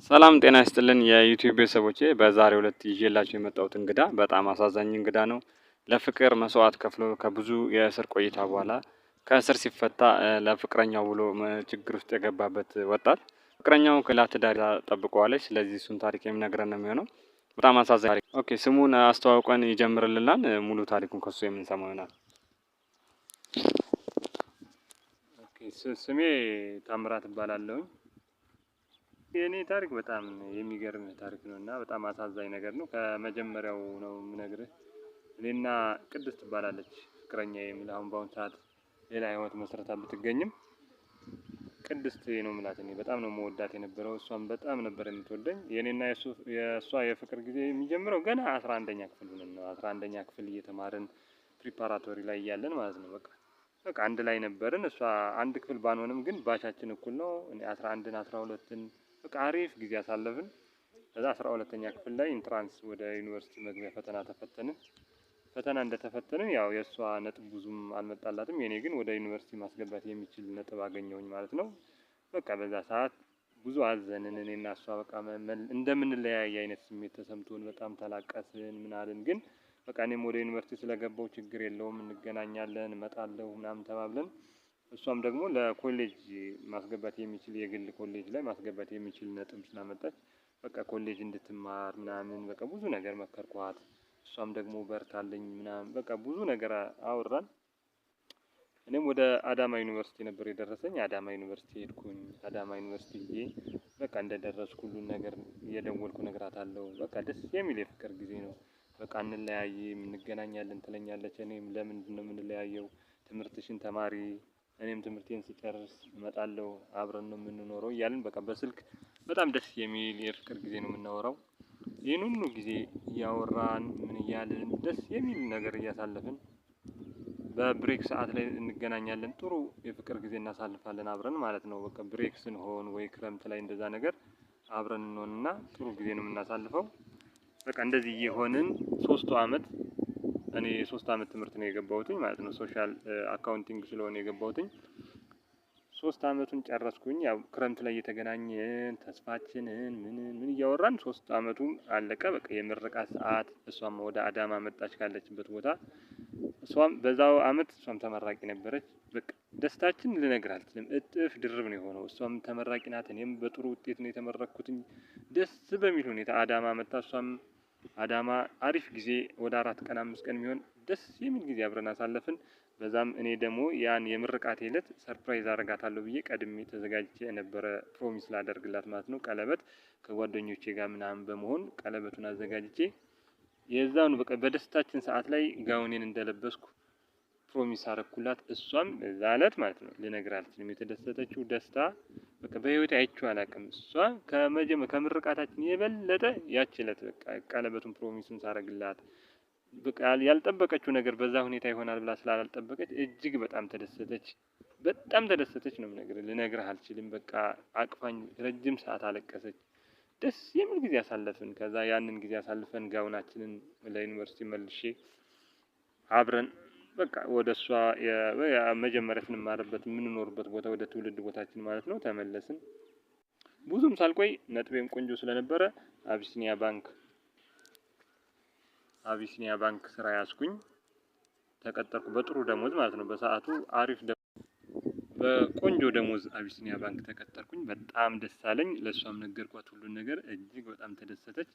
ሰላም ጤና ይስጥልን የዩቲዩብ ቤተሰቦቼ፣ በዛሬው ዕለት ይዤላችሁ የመጣሁት እንግዳ በጣም አሳዛኝ እንግዳ ነው። ለፍቅር መስዋዕት ከፍሎ ከብዙ የእስር ቆይታ በኋላ ከእስር ሲፈታ ለፍቅረኛው ብሎ ችግር ውስጥ የገባበት ወጣት ፍቅረኛው ከሌላ ትዳር ጠብቀዋለች። ስለዚህ እሱን ታሪክ የሚነግረን ነው የሚሆነው። በጣም አሳዛኝ ታሪክ። Okay፣ ስሙን አስተዋውቀን ይጀምርልናል። ሙሉ ታሪኩን ከሱ የምንሰማው ይሆናል። Okay፣ ስሜ ታምራት እባላለሁኝ። የእኔ ታሪክ በጣም የሚገርም ታሪክ ነው እና በጣም አሳዛኝ ነገር ነው። ከመጀመሪያው ነው የምነግርህ። እኔና ቅድስት ትባላለች ፍቅረኛ የሚል አሁን በአሁን ሰዓት ሌላ ህይወት መስረታ ብትገኝም ቅድስት ነው የምላት። እኔ በጣም ነው መወዳት የነበረው፣ እሷም በጣም ነበር የምትወደኝ። የእኔና የእሷ የፍቅር ጊዜ የሚጀምረው ገና 11ኛ ክፍል ሆነን ነው። 11ኛ ክፍል እየተማርን preparatory ላይ እያለን ማለት ነው። በቃ አንድ ላይ ነበርን። እሷ አንድ ክፍል ባንሆንም ግን batch ኣችን እኩል ነው። እኔ 11ን 12ን በቃ አሪፍ ጊዜ አሳለፍን። ከዛ 12ኛ ክፍል ላይ entrance ወደ ዩኒቨርሲቲ መግቢያ ፈተና ተፈተንን። ፈተና እንደተፈተንን ያው የእሷ ነጥብ ብዙም አልመጣላትም። የኔ ግን ወደ ዩኒቨርሲቲ ማስገባት የሚችል ነጥብ አገኘሁኝ ማለት ነው። በቃ በዛ ሰዓት ብዙ አዘንን። እኔና እሷ በቃ እንደምንለያይ አይነት ስሜት ተሰምቶን በጣም ተላቀስን ምናልን። ግን በቃ እኔም ወደ ዩኒቨርሲቲ ስለገባው ችግር የለውም እንገናኛለን፣ እመጣለሁ ምናምን ተባብለን እሷም ደግሞ ለኮሌጅ ማስገባት የሚችል የግል ኮሌጅ ላይ ማስገባት የሚችል ነጥብ ስላመጣች በቃ ኮሌጅ እንድትማር ምናምን በቃ ብዙ ነገር መከርኳት። እሷም ደግሞ በርታለኝ ምናምን በቃ ብዙ ነገር አወራን። እኔም ወደ አዳማ ዩኒቨርሲቲ ነበር የደረሰኝ። አዳማ ዩኒቨርሲቲ ሄድኩኝ። አዳማ ዩኒቨርሲቲ ሄጄ በቃ እንደደረስኩ ሁሉን ነገር እየደወልኩ እነግራታለሁ። በቃ ደስ የሚል የፍቅር ጊዜ ነው። በቃ እንለያይም እንገናኛለን ትለኛለች። እኔም ለምንድን ነው የምንለያየው? ትምህርትሽን ተማሪ፣ እኔም ትምህርቴን ስጨርስ እመጣለሁ፣ አብረን ነው የምንኖረው እያልን በቃ በስልክ በጣም ደስ የሚል የፍቅር ጊዜ ነው የምናወራው። ይህን ሁሉ ጊዜ እያወራን ምን እያልን ደስ የሚል ነገር እያሳለፍን በ break ሰዓት ላይ እንገናኛለን። ጥሩ የፍቅር ጊዜ እናሳልፋለን አብረን ማለት ነው። በቃ break ስንሆን ወይ ክረምት ላይ እንደዛ ነገር አብረን እንሆንና ጥሩ ጊዜ ነው የምናሳልፈው። በቃ እንደዚህ እየሆንን 3ቱ አመት እኔ 3 አመት ትምህርት ነው የገባሁትኝ ማለት ነው። social accounting ስለሆነ የገባሁትኝ 3 አመቱን ጨረስኩኝ። ያው ክረምት ላይ እየተገናኘን ተስፋችንን ምን ምን እያወራን 3 አመቱም አለቀ። በቃ የምርቃት ሰዓት እሷም ወደ አዳማ መጣች ካለችበት ቦታ። እሷም በዛው አመት እሷም ተመራቂ ነበረች። በቃ ደስታችን ልነግርህ አልችልም፣ እጥፍ ድርብ ነው የሆነው። እሷም ተመራቂ ናት፣ እኔም በጥሩ ውጤት ነው የተመረቅኩትኝ። ደስ በሚል ሁኔታ አዳማ መጣ። እሷም አዳማ አሪፍ ጊዜ ወደ 4 ቀን 5 ቀን የሚሆን ደስ የሚል ጊዜ አብረን አሳለፍን። በዛም እኔ ደግሞ ያን የምርቃቴ ዕለት surprise አደርጋታለሁ ብዬ ቀድሜ ተዘጋጅቼ የነበረ promise ላደርግላት ማለት ነው። ቀለበት ከጓደኞቼ ጋር ምናምን በመሆን ቀለበቱን አዘጋጅቼ የዛኑ በቃ በደስታችን ሰዓት ላይ ጋውኔን እንደለበስኩ promise አረኩላት። እሷም እዛ ዕለት ማለት ነው ልነግርህ አልችልም የተደሰተችው ደስታ በቃ በህይወቴ አይቼው አላውቅም። እሷ ከምርቃታችን የበለጠ ያች ዕለት በቃ ቀለበቱን promise ኡን ሳረግላት በቃ ያልጠበቀችው ነገር በዛ ሁኔታ ይሆናል ብላ ስላልጠበቀች እጅግ በጣም ተደሰተች። በጣም ተደሰተች ነው የምነግርህ፣ ልነግርህ አልችልም። በቃ አቅፋኝ ረጅም ሰዓት አለቀሰች። ደስ የሚል ጊዜ አሳለፍን። ከዛ ያንን ጊዜ አሳልፈን ጋውናችንን ለዩኒቨርሲቲ መልሼ አብረን በቃ ወደ እሷ መጀመሪያ ስንማርበት የምንኖርበት ቦታ ወደ ትውልድ ቦታችን ማለት ነው ተመለስን። ብዙም ሳልቆይ ነጥቤም ቆንጆ ስለነበረ አቢሲኒያ ባንክ ስራ ያዝኩኝ። ተቀጠርኩ በጥሩ ደሞዝ ማለት ነው። በሰዓቱ አሪፍ በቆንጆ ደሞዝ አቢሲኒያ ባንክ ተቀጠርኩኝ። በጣም ደስ አለኝ። ለእሷም ነገርኳት ሁሉን ነገር፣ እጅግ በጣም ተደሰተች።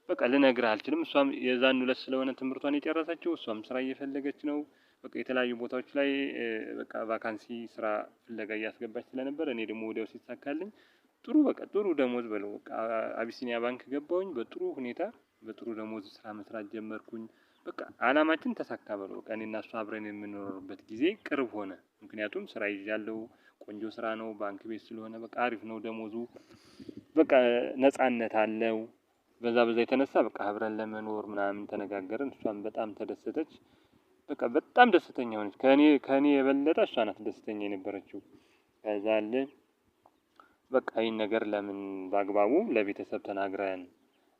በቃ ልነግርህ አልችልም። እሷም የዛን ዕለት ስለሆነ ትምህርቷን የጨረሰችው እሷም ስራ እየፈለገች ነው። በቃ የተለያዩ ቦታዎች ላይ በቃ vacancy ስራ ፍለጋ እያስገባች ስለነበር እኔ ደግሞ ወዲያው ሲሳካልኝ ጥሩ በቃ ጥሩ ደሞዝ በለው በቃ አቢሲኒያ ባንክ ገባሁኝ። በጥሩ ሁኔታ በጥሩ ደሞዝ ስራ መስራት ጀመርኩኝ። በቃ አላማችን ተሳካ በለው በቃ እኔና እሷ አብረን የምንኖርበት ጊዜ ቅርብ ሆነ። ምክንያቱም ስራ ይዣለሁ፣ ቆንጆ ስራ ነው፣ ባንክ ቤት ስለሆነ በቃ አሪፍ ነው ደሞዙ፣ በቃ ነጻነት አለው። በዛ በዛ የተነሳ በቃ አብረን ለመኖር ምናምን ተነጋገርን። እሷም በጣም ተደሰተች። በቃ በጣም ደስተኛ ሆነች። ከኔ የበለጠ እሷ ናት ደስተኛ የነበረችው። ከዛ አለ በቃ ይህን ነገር ለምን በአግባቡ ለቤተሰብ ተናግረን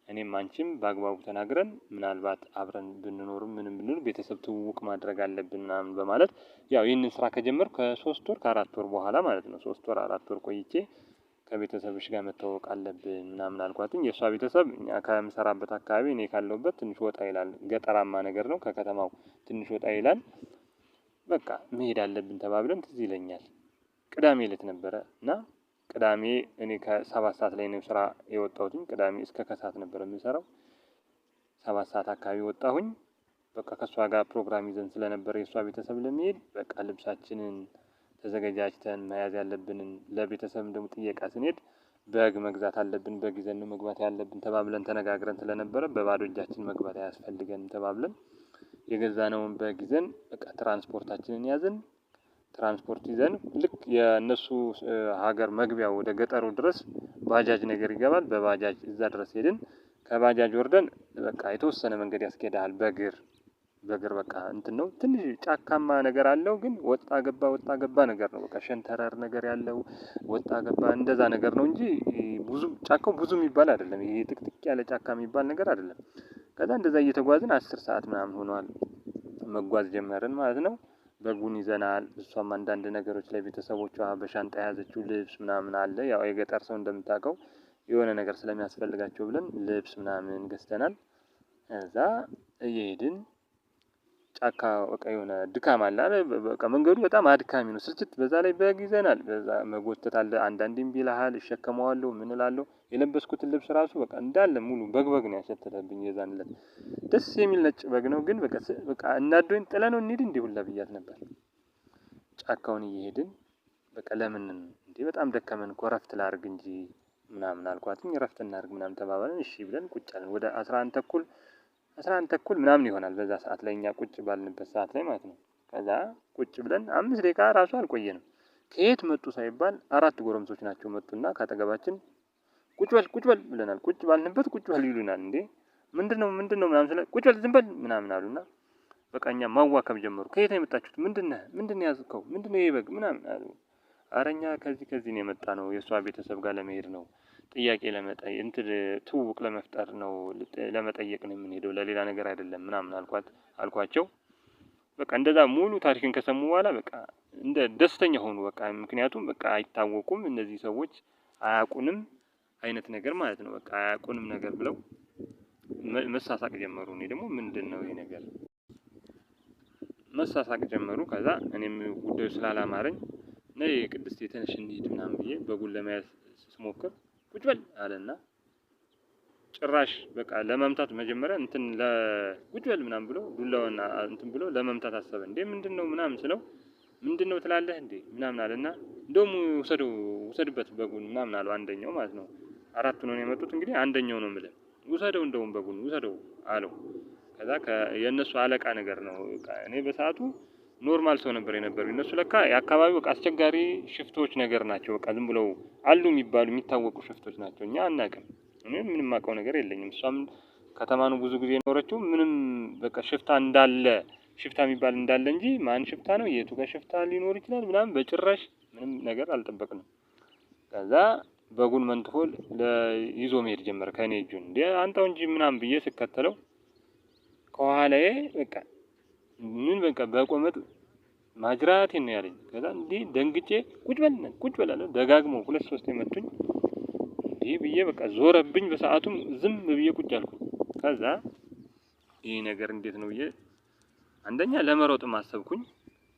እኔም አንቺም በአግባቡ ተናግረን ምናልባት አብረን ብንኖርም ምንም ብንኖር ቤተሰብ ትውውቅ ማድረግ አለብን ምናምን በማለት ያው ይህንን ስራ ከጀመርኩ ከ3 ወር ከ4 ወር በኋላ ማለት ነው 3 ወር 4 ወር ቆይቼ ከቤተሰብሽ ጋር መተዋወቅ አለብን ምናምን አልኳትኝ። የእሷ ቤተሰብ እኛ ከምሰራበት አካባቢ እኔ ካለሁበት ትንሽ ወጣ ይላል፣ ገጠራማ ነገር ነው፣ ከከተማው ትንሽ ወጣ ይላል። በቃ መሄድ አለብን ተባብለን ትዝ ይለኛል። ቅዳሜ እለት ነበረ እና ቅዳሜ እኔ ከ7 ሰዓት ላይ ነው ስራ የወጣሁትኝ። ቅዳሜ እስከ ከሰዓት ነበር የምሰራው። 7 ሰዓት አካባቢ ወጣሁኝ። በቃ ከእሷ ጋር ፕሮግራም ይዘን ስለነበረ የእሷ ቤተሰብ ለመሄድ በቃ ልብሳችንን ተዘገጃጅተን መያዝ ያለብንን፣ ለቤተሰብም ደግሞ ጥየቃ ስንሄድ በግ መግዛት አለብን፣ በግ ይዘን ነው መግባት ያለብን ተባብለን ተነጋግረን ስለነበረ በባዶ እጃችን መግባት አያስፈልገንም ተባብለን የገዛነውን በግ ይዘን በቃ ትራንስፖርታችንን ያዝን። ትራንስፖርት ይዘን ልክ የእነሱ ሀገር መግቢያ ወደ ገጠሩ ድረስ ባጃጅ ነገር ይገባል። በባጃጅ እዛ ድረስ ሄድን። ከባጃጅ ወርደን በቃ የተወሰነ መንገድ ያስኬድሃል በእግር። በእግር በቃ እንትን ነው፣ ትንሽ ጫካማ ነገር አለው፣ ግን ወጣ ገባ ወጣ ገባ ነገር ነው። በቃ ሸንተረር ነገር ያለው ወጣ ገባ እንደዛ ነገር ነው እንጂ ብዙ ጫካው ብዙ የሚባል አይደለም። ይሄ ጥቅጥቅ ያለ ጫካ የሚባል ነገር አይደለም። ከዛ እንደዛ እየተጓዝን 10 ሰዓት ምናምን ሆኗል። መጓዝ ጀመርን ማለት ነው። በጉን ይዘናል። እሷም አንዳንድ ነገሮች ላይ ቤተሰቦቿ በሻንጣ የያዘችው ልብስ ምናምን አለ። ያው የገጠር ሰው እንደምታውቀው የሆነ ነገር ስለሚያስፈልጋቸው ብለን ልብስ ምናምን ገዝተናል። እዛ እየሄድን ጫካ በቃ የሆነ ድካም አለ አይደል? በቃ መንገዱ በጣም አድካሚ ነው። ስልችት፣ በዛ ላይ በግ ይዘናል። በዛ መጎተት አለ። አንዳንዴም እምቢ ይልሃል። እሸከመዋለሁ፣ ምን እላለሁ። የለበስኩትን ልብስ ራሱ በቃ እንዳለ ሙሉ በግ በግ ነው ያሸተተብኝ የዛን እለት። ደስ የሚል ነጭ በግ ነው፣ ግን በቃ እናዶኝ ጥለነው እንሂድ እንዲህ ሁላ ብያት ነበር። ጫካውን እየሄድን በቃ ለምን እንዴ በጣም ደከመን እኮ፣ እረፍት ላድርግ እንጂ ምናምን አልኳትኝ። እረፍት እናድርግ ምናምን ተባባልን። እሺ ብለን ቁጭ አልን። ወደ 11:30፣ 11:30 ምናምን ይሆናል በዛ ሰዓት ላይ፣ እኛ ቁጭ ባልንበት ሰዓት ላይ ማለት ነው። ከዛ ቁጭ ብለን 5 ደቂቃ ራሱ አልቆየንም። ከየት መጡ ሳይባል አራት ጎረምሶች ናቸው፣ መጡና ካጠገባችን ቁጭ በል ቁጭ በል ብለናል። ቁጭ ባልንበት ቁጭ በል ይሉናል። እንዴ ምንድነው ምንድነው ምናምን ስለ ቁጭ በል ዝም በል ምናምን አሉና በቃ እኛ ማዋከብ ጀመሩ። ከየት ነው የመጣችሁት? ምንድነህ? ምንድነው ያዝከው? ምንድነው ይሄ በግ ምናምን አሉ። ኧረ እኛ ከዚህ ከዚህ ነው የመጣነው፣ የእሷ ቤተሰብ ጋር ለመሄድ ነው፣ ጥያቄ ለመጠየቅ፣ እንትን ትውውቅ ለመፍጠር ነው፣ ለመጠየቅ ነው የምንሄደው፣ ለሌላ ነገር አይደለም ምናምን አልኳት አልኳቸው። በቃ እንደዛ ሙሉ ታሪክን ከሰሙ በኋላ በቃ እንደ ደስተኛ ሆኑ። በቃ ምክንያቱም በቃ አይታወቁም፣ እነዚህ ሰዎች አያውቁንም አይነት ነገር ማለት ነው። በቃ አያውቁንም ነገር ብለው መሳሳቅ ጀመሩ። እኔ ደግሞ ምንድነው ይሄ ነገር፣ መሳሳቅ ጀመሩ። ከዛ እኔም ጉዳዩ ስላላማረኝ ነይ ቅድስት ተነሽ እንሂድ ምናምን ብዬ በጉን ለመያዝ ስሞክር ቁጭ በል አለና ጭራሽ በቃ ለመምታት መጀመሪያ እንትን ቁጭ በል ምናምን ብሎ ዱላውን እንትን ብሎ ለመምታት አሰበ። እንዴ ምንድነው ምናምን ስለው ምንድነው ትላለህ እንዴ ምናምን አለና እንደውም ውሰደው፣ ውሰድበት በጉን ምናምን አለው አንደኛው ማለት ነው። አራቱ ነው የመጡት እንግዲህ፣ አንደኛው ነው የምልህ፣ ውሰደው፣ እንደውም በጉን ውሰደው አለው። ከዛ የእነሱ አለቃ ነገር ነው። እኔ በሰዓቱ normal ሰው ነበር የነበረው። እነሱ ለካ የአካባቢው በቃ አስቸጋሪ ሽፍቶች ነገር ናቸው። በቃ ዝም ብለው አሉ የሚባሉ የሚታወቁ ሽፍቶች ናቸው። እኛ አናውቅም። እኔ ምንም የማውቀው ነገር የለኝም። እሷም ከተማ ነው ብዙ ጊዜ የኖረችው። ምንም በቃ ሽፍታ እንዳለ፣ ሽፍታ የሚባል እንዳለ እንጂ ማን ሽፍታ ነው፣ የቱ ጋር ሽፍታ ሊኖር ይችላል ምናምን በጭራሽ ምንም ነገር አልጠበቅንም። ከዛ በጉን መንትፎ ይዞ መሄድ ጀመረ ከእኔ እጁን። እንዴ አንተው እንጂ ምናምን ብዬ ስከተለው ከኋላዬ በቃ ምን በቃ በቆመጥ ማጅራቴን ነው ያለኝ። ከዛ እንዲህ ደንግጬ ቁጭ በል ቁጭ በል አለ። ደጋግሞ ሁለት ሶስት የመቱኝ፣ እንዲህ ብዬ በቃ ዞረብኝ። በሰዓቱም ዝም ብዬ ቁጭ አልኩኝ። ከዛ ይሄ ነገር እንዴት ነው ብዬ አንደኛ ለመሮጥም አሰብኩኝ።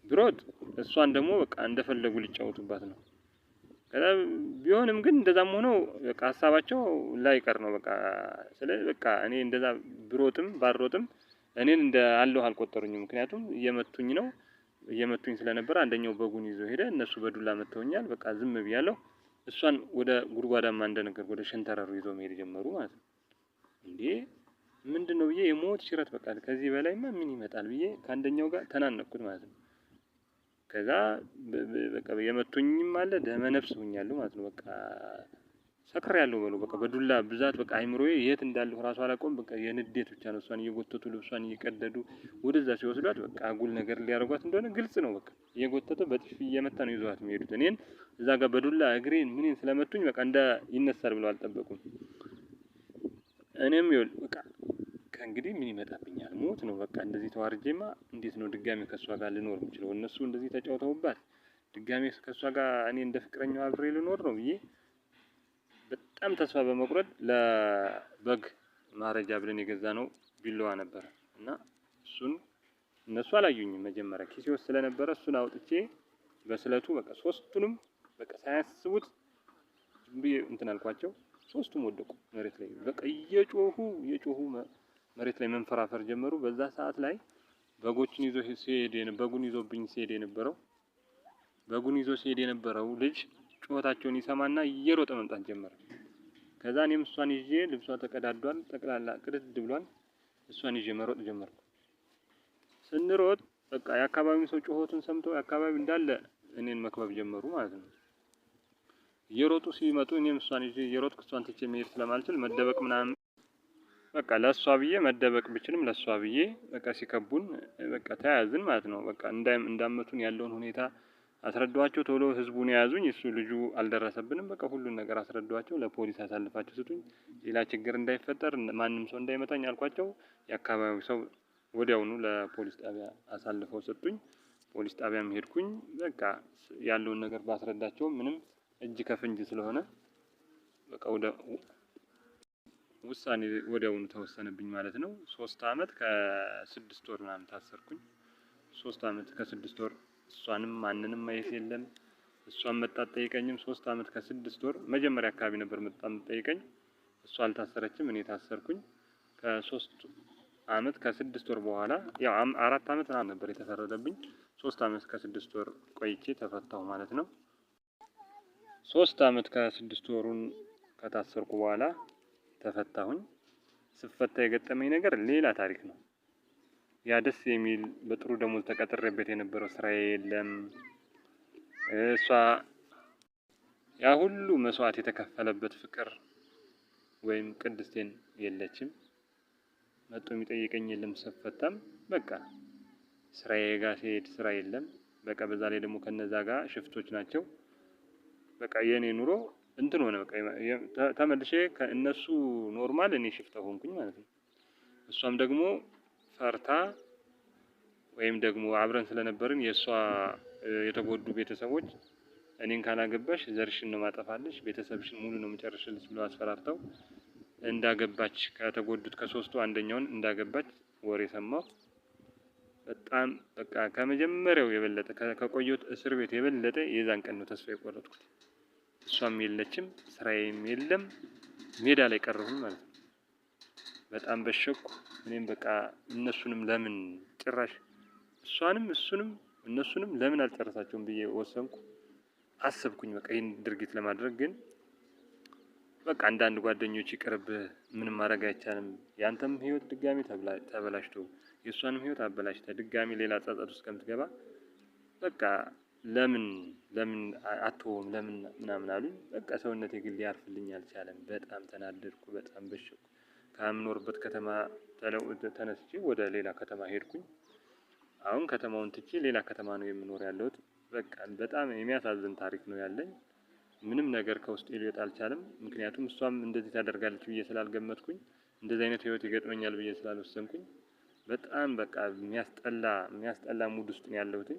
ብሮጥ እሷን ደግሞ በቃ እንደፈለጉ ሊጫወቱባት ነው። ከዛ ቢሆንም ግን እንደዛም ሆኖ በቃ ሀሳባቸው ላይቀር ነው። በቃ ስለዚህ በቃ እኔ እንደዛ ብሮጥም ባልሮጥም እኔን እንደ አለሁ አልቆጠሩኝም። ምክንያቱም እየመቱኝ ነው፣ እየመቱኝ ስለነበረ አንደኛው በጉን ይዞ ሄደ። እነሱ በዱላ መተውኛል። በቃ ዝም ብያለሁ። እሷን ወደ ጉድጓዳማ እንደነገር ወደ ሸንተረሩ ይዞ መሄድ ጀመሩ ማለት ነው። እንዴ ምንድነው ብዬ የሞት ሽረት፣ በቃ ከዚህ በላይማ ምን ይመጣል ብዬ ከአንደኛው ጋር ተናነቅኩት ማለት ነው። ከዛ በቃ የመቱኝም አለ፣ ደመ ነፍስ ሆኛለሁ ማለት ነው። በቃ ሰክሬያለሁ በለው፣ በቃ በዱላ ብዛት በቃ አይምሮዬ የት እንዳለሁ ራሱ አላውቀውም። በቃ የንዴት ብቻ ነው። እሷን እየጎተቱ ልብሷን እየቀደዱ ወደዛ ሲወስዷት በቃ አጉል ነገር ሊያደርጓት እንደሆነ ግልጽ ነው። በቃ እየጎተተ በጥፊ እየመታ ነው ይዘዋት የሚሄዱት። እኔን እዛ ጋር በዱላ እግሬን ምኔን ስለመቱኝ በቃ እንደ ይነሳል ብለው አልጠበቁም። እኔም ይኸውልህ በቃ ከእንግዲህ ምን ይመጣብኛል? ሞት ነው በቃ፣ እንደዚህ ተዋርጄማ እንዴት ነው ድጋሚ ከእሷ ጋር ልኖር የምችለው? እነሱ እንደዚህ ተጫውተውባት ድጋሚ ከእሷ ጋር እኔ እንደ ፍቅረኛው አብሬ ልኖር ነው ብዬ በጣም ተስፋ በመቁረጥ ለበግ ማረጃ ብለን የገዛነው ቢላዋ ነበረ እና እሱን እነሱ አላዩኝም። መጀመሪያ ኪሴ ውስጥ ስለነበረ እሱን አውጥቼ በስለቱ በቃ ሶስቱንም በቃ ሳያስቡት ዝም ብዬ እንትን አልኳቸው። ሶስቱም ወደቁ መሬት ላይ፣ በቃ እየጮሁ እየጮሁ መሬት ላይ መንፈራፈር ጀመሩ። በዛ ሰዓት ላይ በጎችን ይዞ ሲሄድ፣ በጉን ይዞ ሲሄድ የነበረው ልጅ ጩኸታቸውን ይሰማና እየሮጠ መምጣት ጀመረ። ከዛ እኔም እሷን ይዤ፣ ልብሷ ተቀዳዷል፣ ጠቅላላ ቅድድ ብሏል። እሷን ይዤ መሮጥ ጀመርኩ። ስንሮጥ በቃ የአካባቢው ሰው ጩኸቱን ሰምቶ የአካባቢው እንዳለ እኔን መክበብ ጀመሩ ማለት ነው። እየሮጡ ሲመጡ እኔም እሷን ይዤ እየሮጥኩ፣ እሷን ትቼ መሄድ ስለማልችል መደበቅ ምናምን፣ በቃ ለእሷ ብዬ መደበቅ ብችልም ለእሷ ብዬ በቃ ሲከቡን በቃ ተያያዝን ማለት ነው። በቃ እንዳመቱን ያለውን ሁኔታ አስረዷቸው። ቶሎ ህዝቡን የያዙኝ፣ እሱ ልጁ አልደረሰብንም። በቃ ሁሉን ነገር አስረዷቸው። ለፖሊስ አሳልፋችሁ ስጡኝ፣ ሌላ ችግር እንዳይፈጠር፣ ማንም ሰው እንዳይመታኝ አልኳቸው። የአካባቢው ሰው ወዲያውኑ ለፖሊስ ጣቢያ አሳልፈው ሰጡኝ። ፖሊስ ጣቢያም ሄድኩኝ። በቃ ያለውን ነገር ባስረዳቸው ምንም እጅ ከፍንጅ ስለሆነ በቃ ወደ ውሳኔ ወዲያውኑ ተወሰነብኝ ማለት ነው። 3 አመት ከ6 ወር ምናምን ታሰርኩኝ። 3 አመት ከ6 ወር እሷንም ማንንም ማየት የለም። እሷን መጣ ጠይቀኝም። 3 አመት ከ6 ወር መጀመሪያ አካባቢ ነበር መጣ የምትጠይቀኝ። እሷ አልታሰረችም፣ እኔ ታሰርኩኝ። ከ3 አመት ከ6 ወር በኋላ፣ ያው 4 አመት ምናምን ነበር የተፈረደብኝ። 3 አመት ከ6 ወር ቆይቼ ተፈታሁ ማለት ነው። 3 አመት ከ6 ወሩን ከታሰርኩ በኋላ ተፈታሁኝ። ስፈታ የገጠመኝ ነገር ሌላ ታሪክ ነው። ያ ደስ የሚል በጥሩ ደሞዝ ተቀጥሬበት የነበረው ስራዬ የለም። እሷ ያ ሁሉ መስዋዕት የተከፈለበት ፍቅር ወይም ቅድስቴን የለችም። መጥቶ የሚጠይቀኝ የለም። ስፈታም በቃ ስራዬ ጋር ሲሄድ ስራ የለም። በቃ በዛ ላይ ደግሞ ከነዛ ጋር ሽፍቶች ናቸው። በቃ የኔ ኑሮ እንትን ሆነ። በቃ ተመልሼ ከእነሱ normal እኔ ሽፍታ ሆንኩኝ ማለት ነው። እሷም ደግሞ ፈርታ ወይም ደግሞ አብረን ስለነበርን የእሷ የተጎዱ ቤተሰቦች እኔን ካላገባሽ ዘርሽን ነው ማጠፋልሽ፣ ቤተሰብሽን ሙሉ ነው የምጨርሽልሽ ብለው አስፈራርተው እንዳገባች፣ ከተጎዱት ከሶስቱ አንደኛውን እንዳገባች ወሬ ሰማሁ። በጣም በቃ ከመጀመሪያው የበለጠ፣ ከቆየሁት እስር ቤት የበለጠ የዛን ቀን ነው ተስፋ የቆረጥኩት። እሷም የለችም፣ ስራዬም የለም፣ ሜዳ ላይ ቀረሁኝ ማለት ነው። በጣም በሸኩ። እኔም በቃ እነሱንም ለምን ጭራሽ እሷንም እሱንም እነሱንም ለምን አልጨረሳቸውም ብዬ ወሰንኩ። አሰብኩኝ በቃ ይህን ድርጊት ለማድረግ፣ ግን በቃ አንዳንድ ጓደኞች ይቅርብህ፣ ምንም ማድረግ አይቻልም፣ ያንተም ህይወት ድጋሚ ተበላሽቶ የእሷንም ህይወት አበላሽተህ ድጋሚ ሌላ ጸጸት ውስጥ ከምትገባ በቃ ለምን ለምን አትሆም ለምን ምናምን አሉኝ። በቃ ሰውነቴ ግን ሊያርፍልኝ አልቻለም። በጣም ተናደድኩ፣ በጣም በሸኩ። ከምኖርበት ከተማ ተነስቼ ወደ ሌላ ከተማ ሄድኩኝ። አሁን ከተማውን ትቼ ሌላ ከተማ ነው የምኖር ያለሁት። በቃ በጣም የሚያሳዝን ታሪክ ነው ያለኝ። ምንም ነገር ከውስጤ ሊወጣ አልቻለም። ምክንያቱም እሷም እንደዚህ ታደርጋለች ብዬ ስላልገመትኩኝ፣ እንደዚህ አይነት ህይወት ይገጥመኛል ብዬ ስላልወሰንኩኝ በጣም በቃ የሚያስጠላ የሚያስጠላ mood ውስጥ ነው ያለሁት።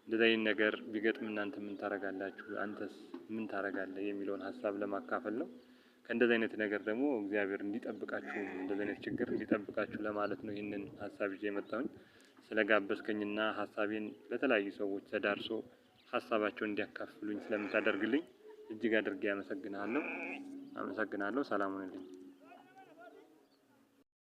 እንደዚህ አይነት ነገር ቢገጥም እናንተ ምን ታደርጋላችሁ? አንተስ ምን ታደርጋለህ? የሚለውን ሀሳብ ለማካፈል ነው። ከእንደዚህ አይነት ነገር ደግሞ እግዚአብሔር እንዲጠብቃችሁ፣ እንደዚህ አይነት ችግር እንዲጠብቃችሁ ለማለት ነው ይህንን ሀሳብ ይዤ የመጣሁኝ። ስለጋበዝከኝና ሀሳቤን ለተለያዩ ሰዎች ተዳርሶ ሀሳባቸውን እንዲያካፍሉኝ ስለምታደርግልኝ እጅግ አድርጌ አመሰግናለሁ። አመሰግናለሁ። ሰላም ሁንልኝ።